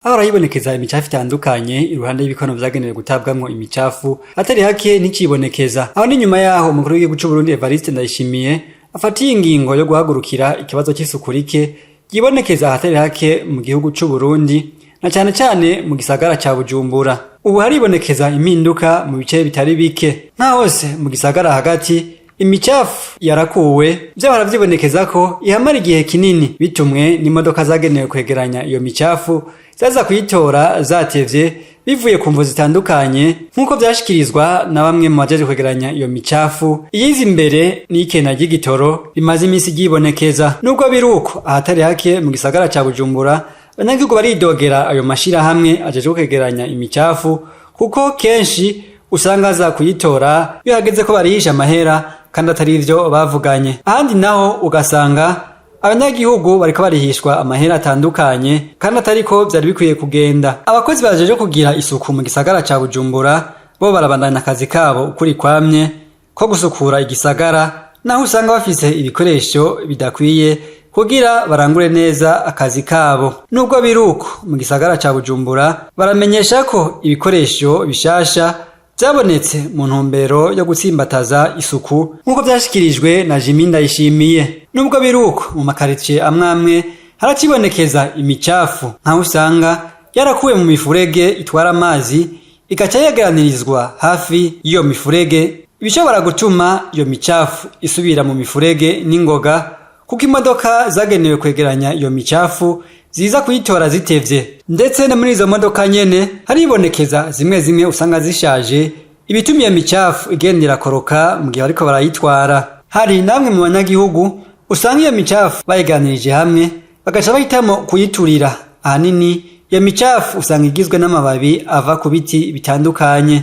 Aho haribonekeza imicafu itandukanye iruhande y'ibikono vyagenewe gutabwamwo imicafu, atari hake nticibonekeza. Aho n'inyuma yaho umukuru w'igihugu c'Uburundi Evariste Ndayishimiye afatiye ingingo yo guhagurukira ikibazo c'isuku rike ryibonekeza ahatari hake mu gihugu c'Uburundi, na cane cane mu gisagara ca Bujumbura. Ubu haribonekeza impinduka mu bice bitari bike, nka hose mu gisagara hagati imicafu yarakuwe. Vyahora vyibonekeza ko ihamara igihe kinini, bitumwe n'imodoka zagenewe kwegeranya iyo micafu zaza kuyitora zatevye, bivuye ku mvo zitandukanye, nk'uko vyashikirizwa na bamwe mu bajeje kwegeranya iyo micafu. Iyiza imbere n'ikena ry'igitoro rimaze imisi ryibonekeza. Nubwo biruko, ahatari hake mu gisagara ca Bujumbura abanyagihugu baridogera ayo mashirahamwe ajejwe kwegeranya imicafu, kuko kenshi usanga aza kuyitora iyo hageze ko barihisha amahera kandi atari ivyo bavuganye. Ahandi naho ugasanga abanyagihugu bariko barihishwa amahera atandukanye kandi atariko vyari bikwiye kugenda. Abakozi bajeje kugira isuku mu gisagara ca Bujumbura bo barabandanya akazi kabo ukuri kwamye ko gusukura igisagara, naho usanga bafise ibikoresho bidakwiye kugira barangure neza akazi kabo. Nubwo biruko, mu gisagara ca Bujumbura baramenyesha ko ibikoresho bishasha vyabonetse mu ntumbero yo gutsimbataza isuku, nk'uko vyashikirijwe na Jimi Ndayishimiye. Nubwo biruko, mu makaritsiye amwamwe haracibonekeza imicafu, nkaho usanga yarakuwe mu mifurege itwara amazi igaca yegeranirizwa hafi y'iyo mifurege, ibishobora gutuma iyo micafu isubira mu mifurege n'ingoga, kuko imodoka zagenewe kwegeranya iyo micafu ziza kuyitora zitevye. Ndetse no muri izo modoka nyene haribonekeza zimwe zimwe usanga zishaje, ibituma iyo micafu igenda irakoroka mu gihe bariko barayitwara. Hari namwe mu banyagihugu usanga iyo micafu bayeganirije hamwe, bagaca bahitamo kuyiturira. Ahanini iyo micafu usanga igizwe n'amababi ava ku biti bitandukanye.